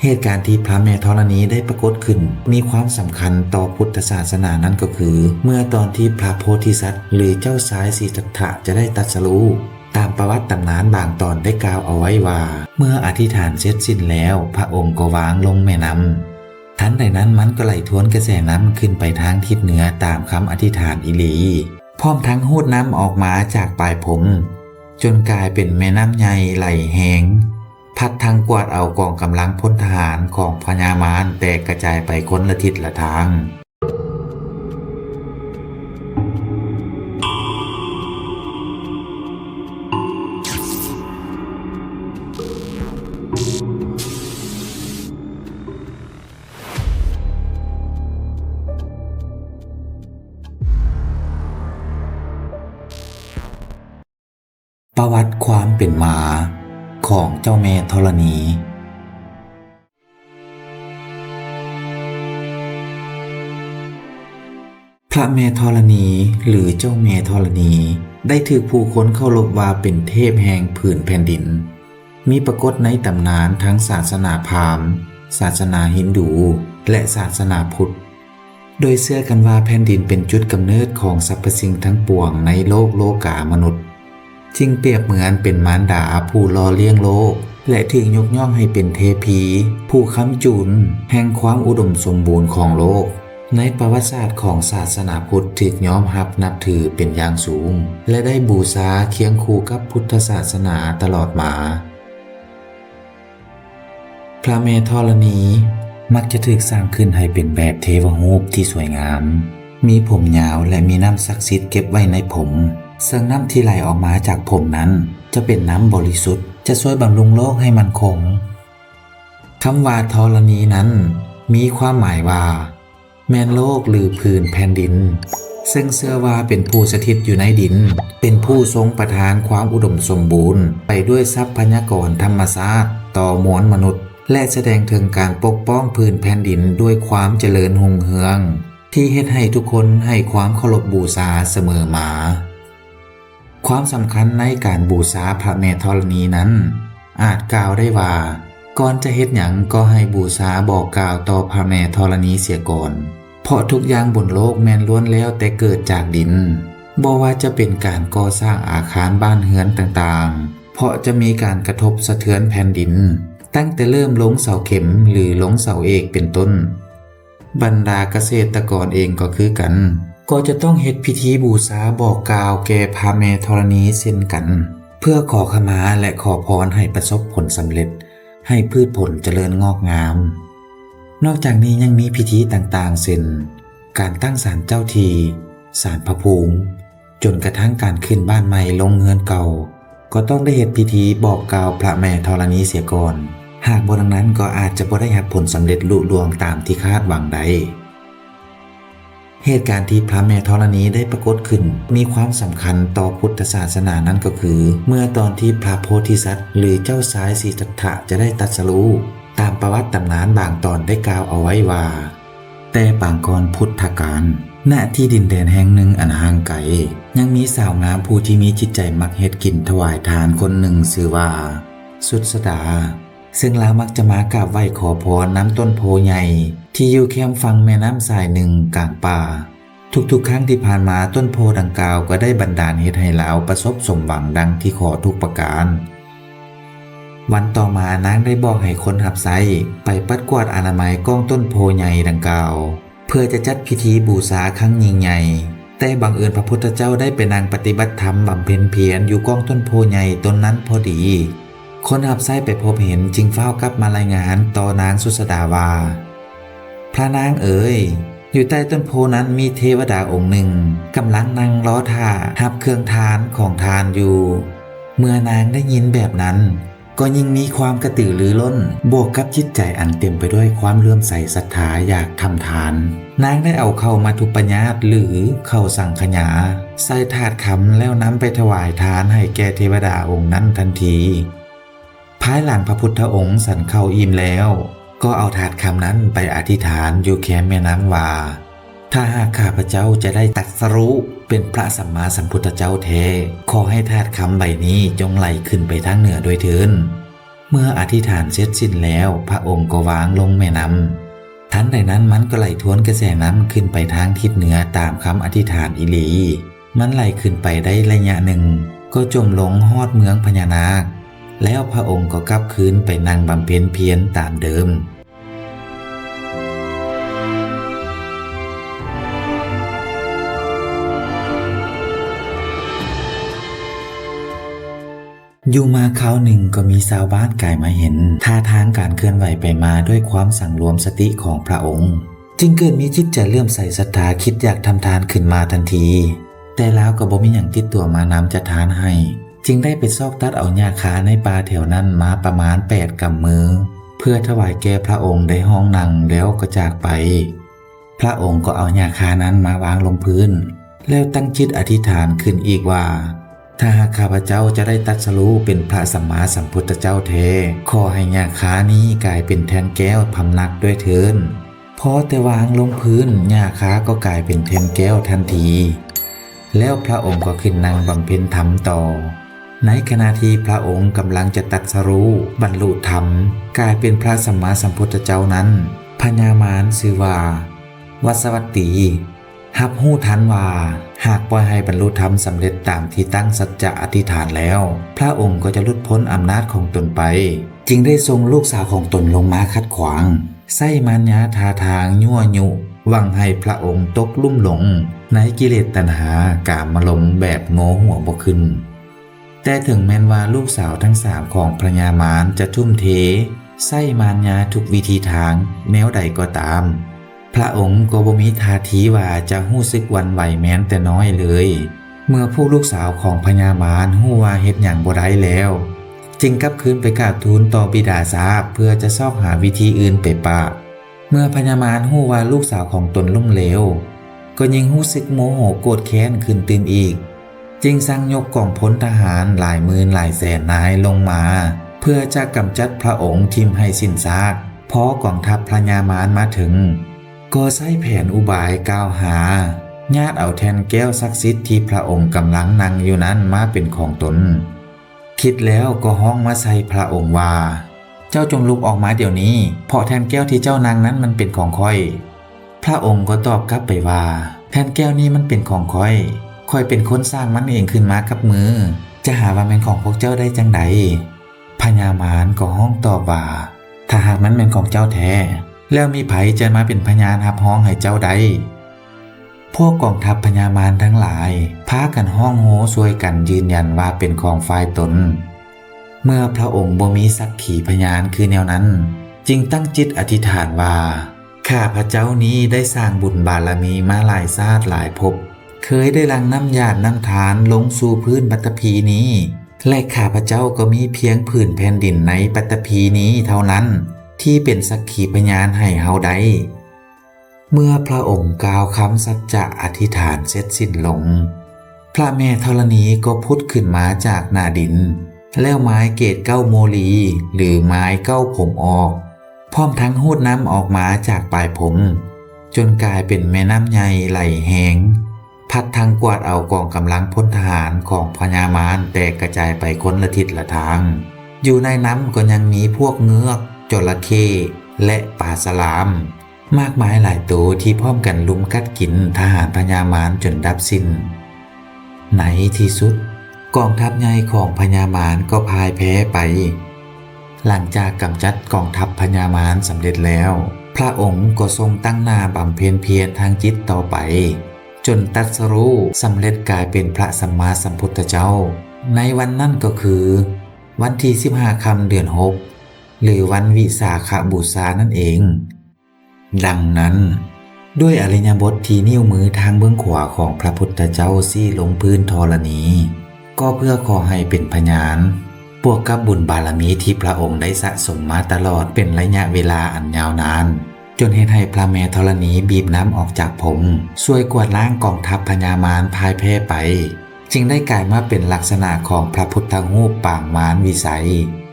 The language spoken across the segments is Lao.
ເຫດການທີ່ພະແມ່ທໍລະນີໄດ້ປາກົດຂຶ້ນ ມີຄວາມສຳຄັນຕໍ່ພຸດທະສາສະໜານັ້ນກໍຄື ເມື່ອຕອນທີ່ພະໂພທິສັດ ຫຼື ເຈົ້າຊາຍສິດທັດຖະຈະໄດ້ຕັດສະຮູ້, ຕາມປະຫວັດຕຳນານບາງຕອນໄດ້ກ່າວເອົາໄວ້ວ່າ ເມື່ອອະທິຖານເສັດສິ້ນແລ້ວ ພະອົງກໍວາງລົງແມ່ນ້ຳ. ທັນໃດນັ້ນມັນກໍໄຫຼທວນກະແສນ້ຳຂຶ້ນໄປທາງທິດເໜືອຕາມຄຳອະທິຖານອີ່ຫຼີ, ພ້ອມທັງຮູດນ້ຳອອກມາຈາກປາຍຜົມ ຈົນກາຍເປັນແມ່ນ້ຳໃຫຍ່ໄຫຼແຮງ, ພັດທັງກວາດເອົາກອງກຳລັງພົນທະຫານຂອງພະຍາມານແຕກກະຈາຍໄປຄົນລະທິດລະທາງ. ປະຫວັດຄວາມເປັນມາຂອງເຈົ້າແມ່ທໍລະນີ. ພະແມ່ທໍລະນີ ຫຼື ເຈົ້າແມ່ທໍລະນີ ໄດ້ຖືກຜູ້ຄົນເຄົາລົບວ່າເປັນເທບແຫ່ງຜືນແຜ່ນດິນ, ມີປາກົດໃນຕຳນານທັງສາສະໜາພາມ, ສາສະໜາຮິນດູ ແລະ ສາສະໜາພຸດ. ໂດຍເຊື່ອກັນວ່າແຜ່ນດິນເປັນຈຸດກຳເນີດຂອງສັບພະສິ່ງທັງປວງໃນໂລກໂລກາມະນຸດ, ຈຶ່ງປຽບເໝືອນເປັນມານດາຜູ້ຫຼໍ່ລ້ຽງໂລກ ແລະ ຖືກຍົກຍ້ອງໃຫ້ເປັນເທພີ ຜູ້ຄ້ຳຈູນແຫ່ງຄວາມອຸດົມສົມບູນຂອງໂລກ. ໃນປະຫວັດສາດຂອງສາສະໜາພຸດຖືກຍອມຮັບນັບຖືເປັນຢ່າງສູງ ແລະ ໄດ້ບູຊາຄຽງຄູ່ກັບພຸດທະສາສະໜາຕະຫຼອດມາ. ພະແມ່ທໍລະນີມັກຈະຖືກສ້າງຂຶ້ນໃຫ້ເປັນແບບເທວະຮູບທີ່ສວຍງາມ, ມີຜົມຍາວ ແລະ ມີນ້ຳສັກສິດເກັບໄວ້ໃນຜົມ, ເຊິ່ງນ້ຳທີ່ໄຫຼອອກມາຈາກຜົມນັ້ນຈະເປັນນ້ຳບໍລິສຸດ, ຈະຊ່ວຍບຳລຸງໂລກໃຫ້ໝັ້ນຄົງ. ຄຳວ່າທໍລະນີນັ້ນມີຄວາມໝາຍວ່າ ແມ່ນໂລກ ຫຼື ຜືນແຜ່ນດິນ, ເຊິ່ງເຊື່ອວ່າເປັນຜູ້ສະຖິດຢູ່ໃນດິນ, ເປັນຜູ້ຊົງປະທານຄວາມອຸດົມສົມບູນໄປດ້ວຍຊັບພະຍາກອນທຳມະຊາດຕໍ່ມວນມະນຸດ ແລະ ສະແດງເຖິງການປົກປ້ອງຜືນແຜ່ນດິນດ້ວຍຄວາມຈະເລີນຮຸ່ງເຮືອງ ທີ່ເຮັດໃຫ້ທຸກຄົນໃຫ້ຄວາມເຄົາລົບບູຊາສະເໝີມາ. ຄວາມສຳຄັນໃນການບູຊາພະແມ່ທໍລະນີນັ້ນ ອາດກ່າວໄດ້ວ່າ ກ່ອນຈະເຮັດຫຍັງກໍໃຫ້ບູຊາບອກກ່າວຕໍ່ພະແມ່ທໍລະນີເສຍກ່ອນ, ເພາະທຸກຢ່າງບົນໂລກແມ່ນລ້ວນແລ້ວແຕ່ເກີດຈາກດິນ, ບໍ່ວ່າຈະເປັນການກໍ່ສ້າງອາຄານບ້ານເຮືອນຕ່າງໆ ເພາະຈະມີການກະທົບສະເທືອນແຜ່ນດິນ, ຕັ້ງແຕ່ເລີ່ມລົງເສົາເຂັມ ຫຼື ລົງເສົາເອກເປັນຕົ້ນ. ບັນດາກະເສດຕະກອນເອງກໍຄືກັນ ກໍຈະຕ້ອງເຮັດພິທີບູຊາບອກກ່າວແກ່ພະແມ່ທໍລະນີເຊັ່ນກັນ ເພື່ອຂໍຂະມາ ແລະ ຂໍພອນໃຫ້ປະສົບຜົນສຳເລັດ, ໃຫ້ພືດຜົນຈະເລີນງອກງາມ. ນອກຈາກນີ້ຍັງມີພິທີຕ່າງໆ ເຊັ່ນ ການຕັ້ງສານເຈົ້າທີ່, ສານພະພູມ, ຈົນກະທັ້ງການຂຶ້ນບ້ານໃໝ່ລົງເຮືອນເກົ່າ ກໍຕ້ອງໄດ້ເຮັດພິທີບອກກ່າວພະແມ່ທໍລະນີເສຍກ່ອນ, ຫາກບໍ່ດັ່ງນັ້ນກໍອາດຈະບໍ່ໄດ້ຮັບຜົນສຳເລັດລຸລ່ວງຕາມທີ່ຄາດຫວັງໄດ້. ເຫດການທີ່ພະແມ່ທໍລະນີໄດ້ປາກົດຂຶ້ນ ມີຄວາມສຳຄັນຕໍ່ພຸດທະສາສະໜານັ້ນກໍຄື ເມື່ອຕອນທີ່ພະໂພທິສັດ ຫຼື ເຈົ້າຊາຍສິດທັດຖະຈະໄດ້ຕັດສະຮູ້, ຕາມປະຫວັດຕຳນານບາງຕອນໄດ້ກ່າວເອົາໄວ້ວ່າ ແຕ່ປາງກ່ອນພຸດທະການ, ນະທີ່ດິນແດນແຫ່ງໜຶ່ງອັນຫ່າງໄກ, ຍັງມີສາວງາມຜູ້ທີ່ມີຈິດໃຈມັກເຮັດກິນຖວາຍທານຄົນໜຶ່ງຊື່ວ່າ ສຸດສະດາ, ເຊິ່ງລາວມັກຈະມາກາບໄຫວ້ຂໍພອນນຳຕົ້ນໂພໃຫຍ່ທີ່ຢູ່ແຄມຝັ່ງແມ່ນ້ຳສາຍໜຶ່ງກາງປ່າ. ທຸກໆຄັ້ງທີ່ຜ່ານມາ, ຕົ້ນໂພດັ່ງກ່າວກໍໄດ້ບັນດານເຮັດໃຫ້ລາວປະສົບສົມຫວັງດັ່ງທີ່ຂໍທຸກປະການ. ວັນຕໍ່ມານາງໄດ້ບອກໃຫ້ຄົນຮັບໃຊ້ໄປປັດກວາດອະນາໄມກ້ອງຕົ້ນໂພໃຫຍ່ດັ່ງກ່າວ ເພື່ອຈະຈັດພິທີບູຊາຄັ້ງຍິ່ງໃຫຍ່, ແຕ່ບັງເອີນພະພຸດທະເຈົ້າໄດ້ໄປນັ່ງປະຕິບັດທຳບຳເພັນພຽນຢູ່ກ້ອງຕົ້ນໂພໃຫຍ່ຕົ້ນນັ້ນພໍດີ. ຄົນຮັບໃຊ້ໄປພົບເຫັນຈຶ່ງຟ້າວກັບມາລາຍງານຕໍ່ນາງສຸດສະດາວ່າ, ພະນາງເອີຍ, ຢູ່ໃຕ້ຕົ້ນໂພນັ້ນມີເທວະດາອົງໜຶ່ງກຳລັງນັ່ງລໍຖ້າຮັບເຄື່ອງທານຂອງທ່ານຢູ່. ເມື່ອນາງໄດ້ຍິນແບບນັ້ນ, ກໍຍິ່ງມີຄວາມກະຕືລືລົ້ນ, ບວກກັບຈິດໃຈອັນເຕັມໄປດ້ວຍຄວາມເຫຼື້ອມໃສສັດທາຢາກທຳທານ. ນາງໄດ້ເອົາເຂົ້າມັດຖຸປະຍາດ ຫຼື ເຂົ້າສັງຂະຫຍາ ໃສ່ຖາດຄຳ ແລ້ວນຳໄປຖວາຍທານໃຫ້ແກ່ເທວະດາອົງນັ້ນທັນທີ. ພາຍຫຼັງພະພຸດທະອົງສັນເຂົ້າອີ່ມແລ້ວ, ກໍເອົາຖາດຄຳນັ້ນໄປອະທິຖານຢູ່ແຄມແມ່ນ້ຳວ່າ, ຖ້າຫາກຂ້າພະເຈົ້າຈະໄດ້ຕັດສະຮູ້ເປັນພະສຳມາສຳພຸດທະເຈົ້າແທ້, ຂໍໃຫ້ຖາດຄຳໃບນີ້ຈົ່ງໄຫຼຂຶ້ນໄປທາງເໜືອດ້ວຍເທີ້ນ. ເມື່ອອະທິຖານເສັດສິ້ນແລ້ວ, ພະອົງກໍວາງລົງແມ່ນ້ຳ. ທັນໃດນັ້ນມັນກໍໄຫຼທວນກະແສນ້ຳຂຶ້ນໄປທາງທິດເໜືອຕາມຄຳອະທິຖານອີ່ຫຼີ. ມັນໄຫຼຂຶ້ນໄປໄດ້ໄລຍະໜຶ່ງ, ກໍຈົມລົງຮອດເມືອງພະຍານາກ, ແລ້ວພະອົງກໍກັບຄືນໄປນັ່ງບຳເພັນພຽນຕາມເດີມ. ຢູ່ມາຄາວໜຶ່ງກໍມີຊາວບ້ານກາຍມາເຫັນທ່າທາງການເຄື່ອນໄຫວໄປມາດ້ວຍຄວາມສັງລວມສະຕິຂອງພະອົງ, ຈຶ່ງເກີດມີຈິດໃຈເຫຼື້ອມໃສສັດທາ, ຄິດຢາກທຳທານຂຶ້ນມາທັນທີ. ແຕ່ລາວກໍບໍ່ມີຫຍັງຕິດຕົວມານຳຈະທານໃຫ້, ຈຶ່ງໄດ້ໄປຊອກຕັດເອົາຫຍ້າຄາໃນປ່າແຖວນັ້ນມາປະມານແປດກຳມື, ເພື່ອຖວາຍແກ່ພະອົງໄດ້ຮອງນັ່ງ, ແລ້ວກໍຈາກໄປ. ພະອົງກໍເອົາຫຍ້າຄານັ້ນມາວາງລົງພື້ນ, ແລ້ວຕັ້ງຈິດອະທິຖານຂຶ້ນອີກວ່າ, ຖ້າຫາກຂ້າພະເຈົ້າຈະໄດ້ຕັດສະຮູ້ເປັນພະສຳມາສຳພຸດທະເຈົ້າແທ້, ຂໍໃຫ້ຫຍ້າຄານີ້ກາຍເປັນແທ່ນແກ້ວພຳນັກດ້ວຍເທີ້ນ. ພໍແຕ່ວາງລົງພື້ນ, ຫຍ້າຄາກໍກາຍເປັນແທ່ນແກ້ວທັນທີ. ແລ້ວພະອົງກໍຂຶ້ນນັ່ງບຳເພັນທຳຕໍ່. ໃນຂະນະທີ່ພະອົງກຳລັງຈະຕັດສະຮູ້, ບັນລຸທຳ, ກາຍເປັນພະສຳມາສຳພຸດທະເຈົ້ານັ້ນ, ພະຍາມານຊື່ວ່າ ວັດສະວັດຕີ ຮັບຮູ້ທັນວ່າ ຫາກປ່ອຍໃຫ້ບັນລຸທຳສຳເລັດຕາມທີ່ຕັ້ງສັດຈະອະທິຖານແລ້ວ, ພະອົງກໍຈະຫຼຸດພົ້ນອຳນາດຂອງຕົນໄປ, ຈຶ່ງໄດ້ສົ່ງລູກສາວຂອງຕົນລົງມາຂັດຂວາງ, ໃຊ້ມານຍາທ່າທາງຍົວະຍຸ ຫວັງໃຫ້ພະອົງຕົກລຸ່ມລົງໃນກິເລດຕັນຫາກາມາລົມແບບໂງ່ຫົວບໍ່ຂຶ້ນ. ແຕ່ເຖິງແມ່ນວ່າລູກສາວທັງສາມຂອງພະຍາມານຈະທຸ່ມເທໃຊ້ມານຍາທຸກວິທີທາງແນວໃດກໍຕາມ, ພະອົງກໍບໍ່ມີທ່າທີວ່າຈະຮູ້ສຶກຫວັ່ນໄຫວແມ້ນແຕ່ນ້ອຍເລີຍ. ເມື່ອພວກລູກສາວຂອງພະຍາມານຮູ້ວ່າເຮັດຫຍັງບໍ່ໄດ້ແລ້ວ, ຈຶ່ງກັບຄືນໄປກາບທູນຕໍ່ບິດາຊາບ ເພື່ອຈະຊອກຫາວິທີອື່ນໄປປະ. ເມື່ອພະຍາມານຮູ້ວ່າລູກສາວຂອງຕົນລົ້ມເຫຼວ, ກໍຍິ່ງຮູ້ສຶກໂມໂຫໂກດແຄ້ນຂຶ້ນຕື່ມອີກ, ຈຶ່ງສັ່ງຍົກກອງພົນທະຫານຫຼາຍໝື່ນຫຼາຍແສນນາຍລົງມາ ເພື່ອຈະກຳຈັດພະອົງຖິ້ມໃຫ້ສິ້ນຊາກ. ພໍກອງທັບພະຍາມານມາເຖິງ, ກໍໃຊ້ແຜນອຸບາຍກ່າວຫາ, ຍາດເອົາແທ່ນແກ້ວສັກສິດທີ່ພະອົງກຳລັງນັ່ງຢູ່ນັ້ນມາເປັນຂອງຕົນ. ຄິດແລ້ວກໍຮ້ອງມາໃສ່ພະອົງວ່າ, ເຈົ້າຈົ່ງລຸກອອກມາດຽວນີ້, ເພາະແທ່ນແກ້ວທີ່ເຈົ້ານັ່ງນັ້ນມັນເປັນຂອງຂ້ອຍ. ພະອົງກໍຕອບກັບໄປວ່າ, ແທ່ນແກ້ວນີ້ມັນເປັນຂອງຂ້ອຍ, ຂ້ອຍເປັນຄົນສ້າງມັນເອງຂຶ້ນມາກັບມື, ຈະຫາວ່າແມ່ນຂອງພວກເຈົ້າໄດ້ຈັ່ງໃດ? ພະຍາມານກໍຮ້ອງຕອບວ່າ, ຖ້າຫາກມັນແມ່ນຂອງເຈົ້າແທ້, ແລ້ວມີໃຜຈະມາເປັນພະຍານຮັບຮອງໃຫ້ເຈົ້າໄດ້? ພວກກອງທັບພະຍາມານທັງຫຼາຍພາກັນຮ້ອງໂຮຊ່ວຍກັນຢືນຢັນວ່າເປັນຂອງຝ່າຍຕົນ. ເມື່ອພະອົງບໍ່ມີສັກຂີພະຍານຄືແນວນັ້ນ, ຈຶ່ງຕັ້ງຈິດອະທິຖານວ່າ, ຂ້າພະເຈົ້ານີ້ໄດ້ສ້າງບຸນບາລະມີມາຫຼາຍຊາດຫຼາຍພົບ, ເຄີຍໄດ້ຫຼັ່ງນ້ຳຢາດນ້ຳທານລົງສູ່ພື້ນປັດຕະພີນີ້, ແລະ ຂ້າພະເຈົ້າກໍມີພຽງຜືນແຜ່ນດິນໃນປັດຕະພີນີ້ເທົ່ານັ້ນ ທີ່ເປັນສັກຂີພະຍານໃຫ້ເຮົາໄດ້. ເມື່ອພະອົງກ່າວຄຳສັດຈະອະທິຖານເສັດສິ້ນລົງ, ພະແມ່ທໍລະນີກໍຜຸດຂຶ້ນມາຈາກໜ້າດິນ, ແລ້ວມາຍເກດເກົ້າໂມລີ ຫຼື ມາຍເກົ້າຜົມອອກ, ພ້ອມທັງຮູດນ້ຳອອກມາຈາກປາຍຜົມ, ຈົນກາຍເປັນແມ່ນ້ຳໃຫຍ່ໄຫຼແຮງ, ພັດທັງກວາດເອົາກອງກຳລັງພົນທະຫານຂອງພະຍາມານແຕກກະຈາຍໄປຄົນລະທິດລະທາງ. ຢູ່ໃນນ້ຳກໍຍັງມີພວກເງືອກ, ຈໍລະເຂ້ ແລະ ປາສະຫຼາມ ມາກມາຍຫຼາຍໂຕທີ່ພ້ອມກັນລຸມກັດກິນທະຫານພະຍາມານຈົນດັບສິ້ນ. ໃນທີ່ສຸດ, ກອງທັບໃຫຍ່ຂອງພະຍາມານກໍພ່າຍແພ້ໄປ. ຫຼັງຈາກກຳຈັດກອງທັບພະຍາມານສຳເລັດແລ້ວ, ພະອົງກໍຊົງຕັ້ງໜ້າບຳເພັນພຽນທາງຈິດຕໍ່ໄປ, ຈົນຕັດສະຮູ້ສຳເລັດກາຍເປັນພະສຳມາສຳພຸດທະເຈົ້າ ໃນວັນນັ້ນກໍຄື ວັນທີສິບຫ້າຄ່ຳເດືອນຫົກ ຫຼື ວັນວິສາຂະບູຊານັ້ນເອງ. ດັ່ງນັ້ນ, ດ້ວຍອະລິຍະບົດທີ່ນິ້ວມືທາງເບື້ອງຂວາຂອງພະພຸດທະເຈົ້າຊີ້ລົງພື້ນທໍລະນີ, ກໍເພື່ອຂໍໃຫ້ເປັນພະຍານ, ບວກກັບບຸນບາລະມີທີ່ພະອົງໄດ້ສະສົມມາຕະຫຼອດເປັນໄລຍະເວລາອັນຍາວນານ, ຈົນເຮັດໃຫ້ພະແມ່ທໍລະນີບີບນ້ຳອອກຈາກຜົມ, ຊ່ວຍກວາດລ້າງກອງທັບພະຍາມານພ່າຍແພ້ໄປ. ຈຶ່ງໄດ້ກາຍມາເປັນລັກສະນະຂອງພະພຸດທະຮູບປາງມານວິໄສ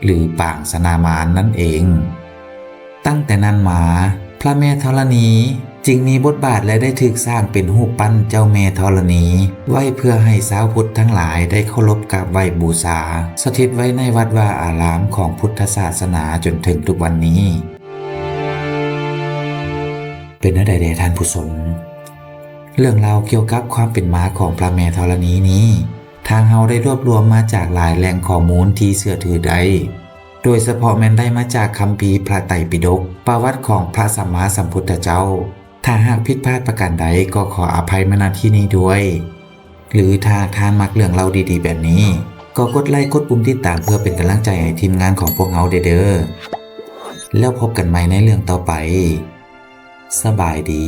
ຫຼື ປາງຊະນະມານນັ້ນເອງ. ຕັ້ງແຕ່ນັ້ນມາ, ພະແມ່ທໍລະນີ ຈຶ່ງມີບົດບາດ ແລະ ໄດ້ຖືກສ້າງເປັນຮູບປັ້ນເຈົ້າແມ່ທໍລະນີ ໄວ້ເພື່ອໃຫ້ຊາວພຸດທັງຫຼາຍໄດ້ເຄົາລົບກາບໄຫວ້ບູຊາ, ສະຖິດໄວ້ໃນວັດວາອາຣາມຂອງພຸດທະສາສະໜາຈົນເຖິງທຸກວັນນີ້. ເປັນແນວໃດແດ່ທ່ານຜູ້ຊົມ? ເລື່ອງລາວກ່ຽວກັບຄວາມເປັນມາຂອງພະແມ່ທໍລະນີນີ້ ທາງເຮົາໄດ້ລວບລວມມາຈາກຫຼາຍແຫຼ່ງຂໍ້ມູນທີ່ເຊື່ອຖືໄດ້, ໂດຍສະເພາະແມ່ນໄດ້ມາຈາກຄຳພີພະໄຕປິດົກ, ປະຫວັດຂອງພະສຳມາສຳພຸດທະເຈົ້າ. ຖ້າຫາກຜິດພາດປະການໃດກໍຂໍອະໄພມາ ນະ ທີ່ນີ້ດ້ວຍ. ຫຼື ຖ້າທ່ານມັກເລື່ອງເລົ່າດີໆແບບນີ້ ກໍກົດໄລກົດປຸ່ມຕິດຕາມເພື່ອເປັນກຳລັງໃຈໃຫ້ທີມງານຂອງພວກເຮົາແດ່ເດີ້. ແລ້ວພົບກັນໃໝ່ໃນເລື່ອງຕໍ່ໄປ. ສະບາຍດີ.